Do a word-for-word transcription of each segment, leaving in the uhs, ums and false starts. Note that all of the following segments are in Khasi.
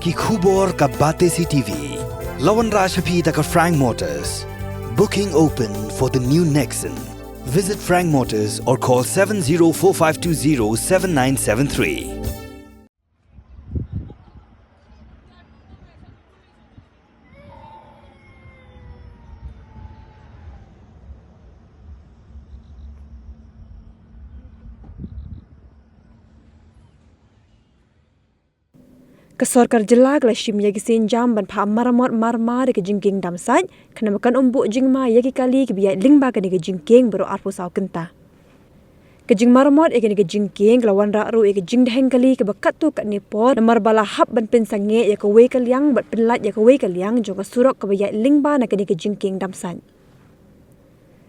Ki khubor ka Batesi TV. La wanrah sha phi da ka Frank Motors. Booking open for the new Nexon. Visit Frank Motors or call seven zero four five two zero seven nine seven three. Ka sorkar jylla ka la shim ïa ki sienjam ban phah maramot marmar ïa ka jingkieng Damsait, khnang ba kan ym buh jingma ïa ki kali kiba ïaid lyngba kane ka jingkieng baroh arphew saw kynta. Ka jingmaramot ïa kane ka jingkieng ka la wanrah ruh ïa ka jingdheng kali kaba katto katne por, namar ba la hap ban pynsangeh ïa kawei ka liang bad pynlait ïa kawei ka liang jong ka surok kaba ïaid lyngba na kane ka jingkieng Damsait.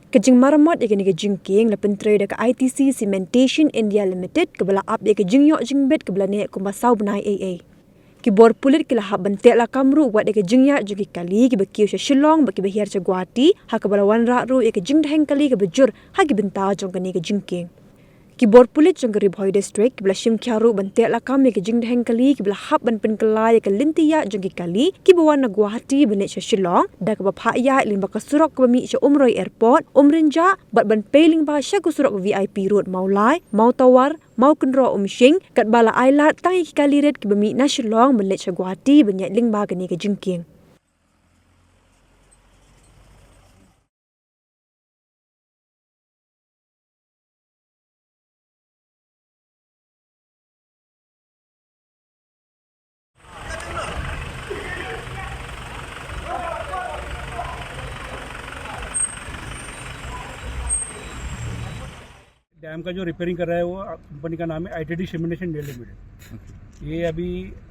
Ka jingmaramot ïa kane ka jingkieng la pyntrei da ka I T C Cementation India Limited, kaba la ap ïa ka jingïoh jingbit kaba la neh kumba saw bnai ei ei. Ki bor pulit ki la hap ban teh lakam ruh wat ïa ka jingïaid jong ki kali kiba kiew sha Shillong bad kiba hiar sha Guwahati, ha kaba la wanrah ruh ïa ka jingdheng kali kaba jur ha ki bynta jong kane ka jingkieng. Ki bor pulit jong ka Ri Bhoi District kiba la shim khia ruh ban teh lakam ïa ka jingdheng kali kiba la hap ban pynkylla ïa ka lynti ïaid jong ki kali kiba wan na Guwahati ban leit sha Shillong, da kaba phah ïaid lyngba ka surok kaba mih sha Umroi Airport, Umrynjah, bad ban pei lyngba sha ka surok V I P Road Mawlai, Mawtawar, Mawkynroh, Umshing, katba la ailad tang ïa ki kali rit kiba mih na Shillong ban leit sha Guwahati ban ïaid lyngba kane ka jingkieng. डैम का जो रिपेयरिंग कर रहा है, वो कंपनी का नाम है आईटीडी सीमेंटेशन इंडिया लिमिटेड। ये अभी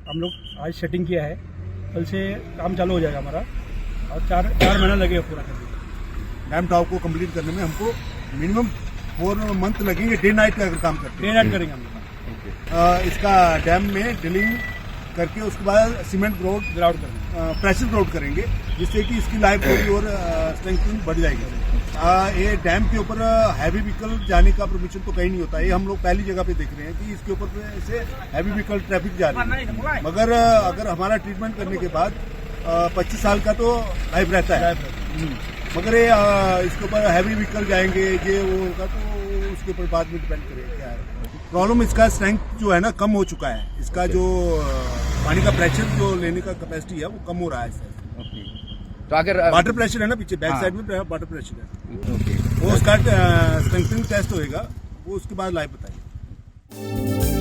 हम लोग आज सेटिंग किया है, कल से काम चालू हो जाएगा हमारा, और चार चार महीना लगेगा पूरा करने में। डैम टॉप को कंप्लीट करने में हमको मिनिमम फोर मंथ लगेंगे, डे नाइट अगर काम करते हैं। डे नाइट करेंगे हम लोग। इसका डैम में ड्रिलिंग करके उसके बाद सीमेंट ग्राउट ग्राउट करेंगे। प्रेशर ग्राउट करेंगे, जिससे कि इसकी लाइफ थोड़ी और स्ट्रेंथ बढ़ जाएगी। ये डैम के ऊपर हैवी व्हीकल जाने का परमिशन तो कहीं नहीं होता है। ये हम लोग पहली जगह पे देख रहे हैं कि इसके ऊपर से हैवी व्हीकल ट्रैफिक जा रही है। मगर अगर हमारा ट्रीटमेंट करने के बाद पच्चीस साल का तो लाइफ रहता है। मगर ये इसके ऊपर हैवी व्हीकल जाएंगे, ये वो होगा, तो उसके ऊपर बाद में डिपेंड करेगा क्या है। प्रॉब्लम इसका स्ट्रेंथ जो है ना, कम हो चुका है। इसका जो पानी का प्रेशर जो लेने का कैपेसिटी है, वो कम हो रहा है। तो अगर वाटर प्रेशर है ना पीछे, बैक साइड में वाटर प्रेशर है। वो उसका स्ट्रेंथनिंग टेस्ट होएगा, वो उसके बाद लाइव बताएंगे।